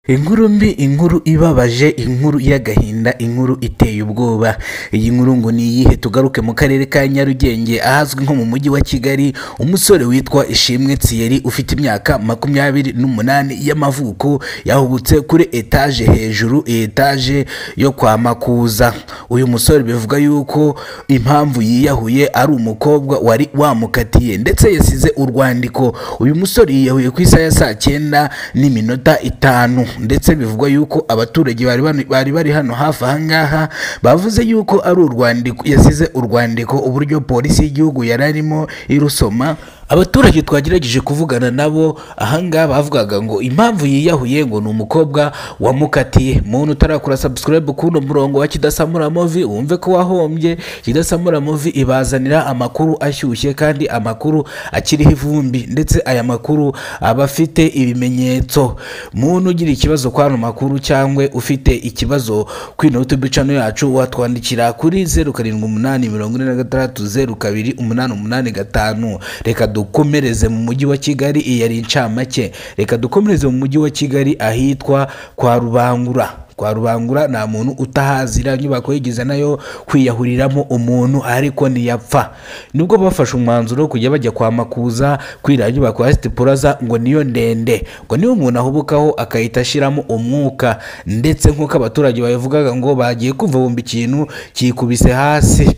Inkuru mbi, inkuru ibabaje, inkuru y'agahinda, inkuru iteye ubwoba. Iyi nkuru ngo ni iyihe? Tugaruke mu karere ka Nyarugenge ahazwi nko mu mujyi wa Kigali. Umusore witwa Ishimwe Thierry ufite imyaka 28 y'amavuko yahubutse kuri etaje hejuru, etaje yo kwa Makuza. Uyu musore bivuga yuko impamvu yiyahuye ari umukobwa wari wamukatiye, ndetse yasize urwandiko. Uyu musore yiyahuye ku isaha ya saa 9:05, ndetse bivugwa yuko abaturage bari bari hano hafi ahangaha bavuze yuko ari urwandiko yasize, urwandiko uburyo polisi y'igihugu yararimo irusoma. Abaturage twagerageje kuvugana nabo ahangaha bavugaga ngo impamvu yiyahuye ngo ni umukobwa wamukatiye. Muntu utarakora subscribe kuno murongo wa Kidasamura Movie, wumve ko wahombye. Kidasamura Movie ibazanira amakuru ashyushye kandi amakuru akiriho ivumbi, ndetse aya makuru aba afite ibimenyetso. Muntu ugira ikibazo kwa ano makuru cyangwa ufite ikibazo kuri YouTube channel yacu, watwandikira kuri 0784 02 885. Reka dukomereze mu mujyi wa Kigali, iyi yari incamake. Reka dukomereze mu mujyi wa Kigali ahitwa kwa Rubangura. Kwa Rubangura nta muntu utahazira, inyubako yigize nayo kwiyahuriramo umuntu ariko ntiyapfa. Nibwo bafashe umwanzuro kujya bajya kwa Makuza kwira nyubako ya City Plaza, ngo niyo ndende, ngo niyo umuntu ahubukaho akahita ashiramo umwuka. Ndetse nk'uko abaturage babivugaga ngo bagiye kumva bumva ikintu kikubise hasi,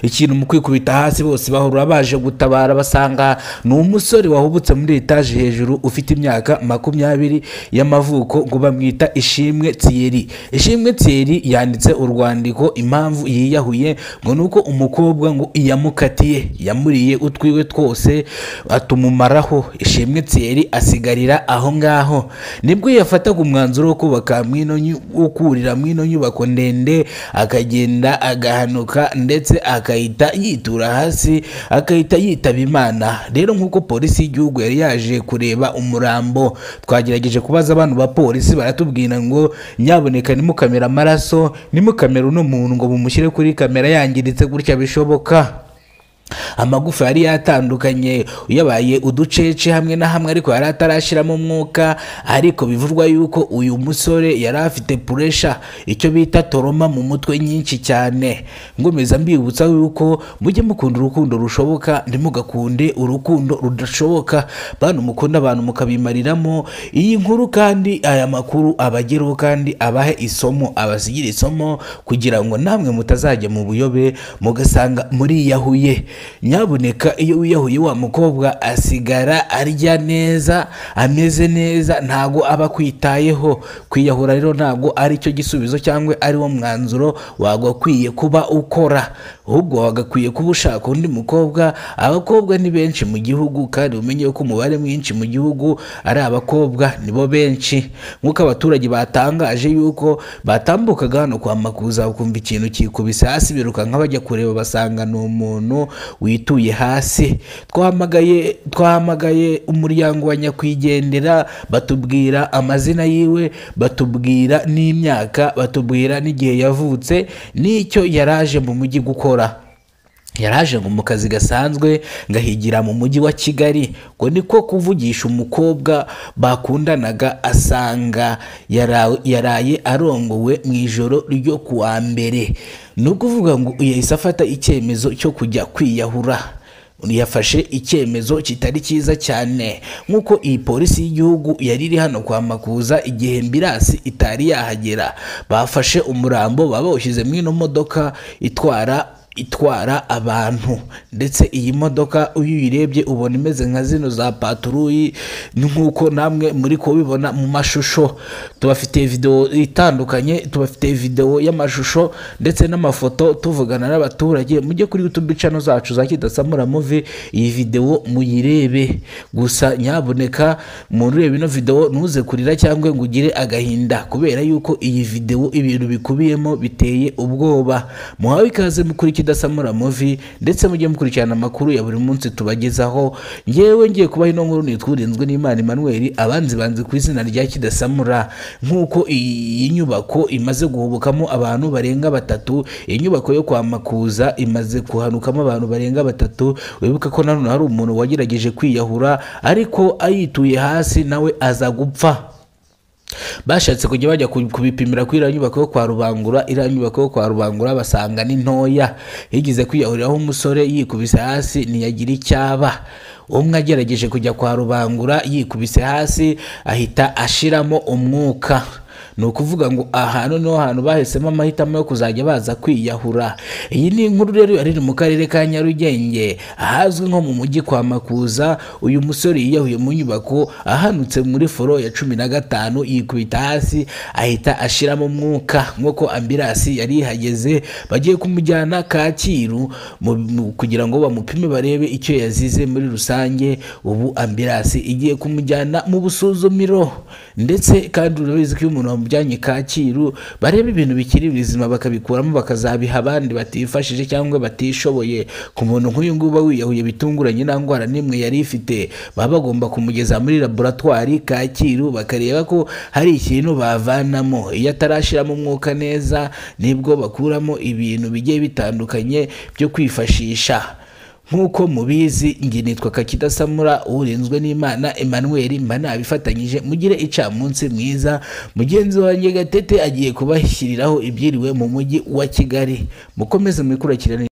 ikintu mu kwikubita hasi bose bahurura baje gutabara, basanga ni umusore wahubutse muri etaje hejuru ufite imyaka 20 y'amavuko, ngo bamwita Ishimwe Thierry. Ishimwe Thierry yanditse urwandiko impamvu yiyahuye ngo nuko umukobwa ngo yamukatiye, yamuriye utwiwe twose atumumaraho. Ishimwe Thierry asigarira aho ngaho. Nibwo yafataga umwanzuro wo kubaka wo kurira mwino nyubako ndende, akagenda agahanuka ndetse akahita yitura hasi, akahita yitaba Imana. Rero nk'uko polisi y'igihugu yari yaje kureba umurambo, twagerageje kubaza abantu ba polisi baratubwira ngo nyaboneka nimukamera amaraso, nimukamera uno muntu ngo mumushyire kuri kamera yangiritse gutya bishoboka. Amagufa yari yatandukanye, yabaye uducece hamwe na hamwe, ariko yari atarashiramo umwuka. Ariko bivugwa yuko uyu musore yari afite pressure, icyo bita toroma mu mutwe nyinshi cyane. Ngomeza mbibutsa yuko mujye mukunda urukundo rushoboka, ntimugakunde urukundo rudashoboka. Bantu mukunda abantu mukabimariramo. Iyi nkuru kandi aya makuru abagereho kandi abahe isomo, abasigire isomo kugira ngo namwe mutazajya mu buyobe mugasanga muriyahuye. Nyabuneka iyo wiyahuye wa mukobwa asigara arya neza, ameze neza, ntago aba kwitayeho. Kwiyahura rero ntago ari cyo gisubizo cyangwa ari wo mwanzuro wagakwiye kuba ukora, ahubwo wagakwiye kuba ushaka undi mukobwa. Abakobwa ni benshi mu gihugu, kandi umenye ko umubare mwinshi mu gihugu ari abakobwa, nibo benshi. Nk'uko abaturage batangaje yuko batambukaga hano kwa Makuza bakumva ikintu kikubise hasi, biruka nk'abajya kureba basanga ni umuntu wituye hasi. Twahamagaye umuryango wa nyakwigendera, batubwira amazina yiwe, batubwira n'imyaka, batubwira n'igihe yavutse n'icyo yaraje mu mujyi gukora. Yaraje ngo mu kazi gasanzwe ngahigira mu mujyi wa Kigali, ngo niko kuvugisha umukobwa bakundanaga asanga yaraye arongowe mu ijoro ryo kuwa mbere. Ni ukuvuga ngo yahise afata icyemezo cyo kujya kwiyahura. Yafashe icyemezo kitari cyiza cyane. Nk'uko iyi polisi y'igihugu yari iri hano kwa Makuza igihe mbirasi itari yahagera, bafashe umurambo babawushyize mu ino modoka itwara abantu. Ndetse iyi modoka uyu uyirebye ubona imeze nka zino za patrouille, nk'uko namwe muri kubibona mu mashusho. Tubafitiye video itandukanye, tubafitiye video y'amashusho ndetse n'amafoto, tuvugana n'abaturage. Mujye kuri YouTube channel zacu za Kidasamura Movie, iyi video muyirebe. Gusa nyaboneka muntu ureba ino video ntuze kurira cyangwa ngo ugire agahinda, kubera yuko iyi video ibintu bikubiyemo biteye ubwoba. Muhawe ikaze mukuri Kidasamura Movie, ndetse mujye mukurikirana amakuru ya buri munsi tubagezaho. Ngewe ngiye kubaha ino nkuru nitwa Urinzwe n'Imana Emmanuel, abanzi banzi ku izina rya Kidasamura. Nk'uko iyi nyubako imaze guhubukamo abantu barenga batatu, iyi nyubako yo kwa Makuza imaze kuhanukamo abantu barenga batatu. Wibuka ko nanone hari umuntu wagerageje kwiyahura ariko ayituye hasi nawe aza gupfa. Bashatse kujya bajya kubipimira kuri iriya nyubako yo kwa Rubangura, iriya nyubako yo kwa Rubangura basanga ni ntoya. Yigeze kwiyahuriraho umusore yikubise hasi ntiyagira icyaba. Umwe agerageje kujya kwa Rubangura yikubise hasi ahita ashiramo umwuka. Ni ukuvuga ngo ahantu niho hantu bahisemo amahitamo yo kuzajya baza kwiyahura. Iyi ni inkuru rero yari iri mu karere ka Nyarugenge ahazwi nko mu mujyi kwa Makuza. Uyu musore yiyahuye mu nyubako ahanutse muri foro ya 15, yikubita hasi ahita ashiramo umwuka. Nk'uko ambirasi yari ihageze, bagiye kumujyana Kacyiru kugira ngo bamupime barebe icyo yazize muri rusange. Ubu ambirasi igiye kumujyana mu busuzumiro, ndetse kandi urabizi ko iyo umuntu bamujyanye Kacyiru bareba ibintu bikiri bizima bakabikuramo bakazabiha abandi batifashije cyangwa batishoboye. Ku muntu nk'uyu nguyu uba wiyahuye bitunguranye nta ndwara n'imwe yari ifite, baba bagomba kumugeza muri laboratwari Kacyiru bakareba ko hari ikintu bavanamo. Iyo atarashiramo umwuka neza nibwo bakuramo ibintu bigiye bitandukanye byo kwifashisha. Nk'uko mubizi nge nitwa Kakidasamura, urinzwe n'Imana Emmanuel, mba nabifatanyije. Mugire icamunsi mwiza. Mugenzi wanjye Gatete agiye kubashyiriraho ibyiriwe mu mujyi wa Kigali. Mukomeze mwikurikirane.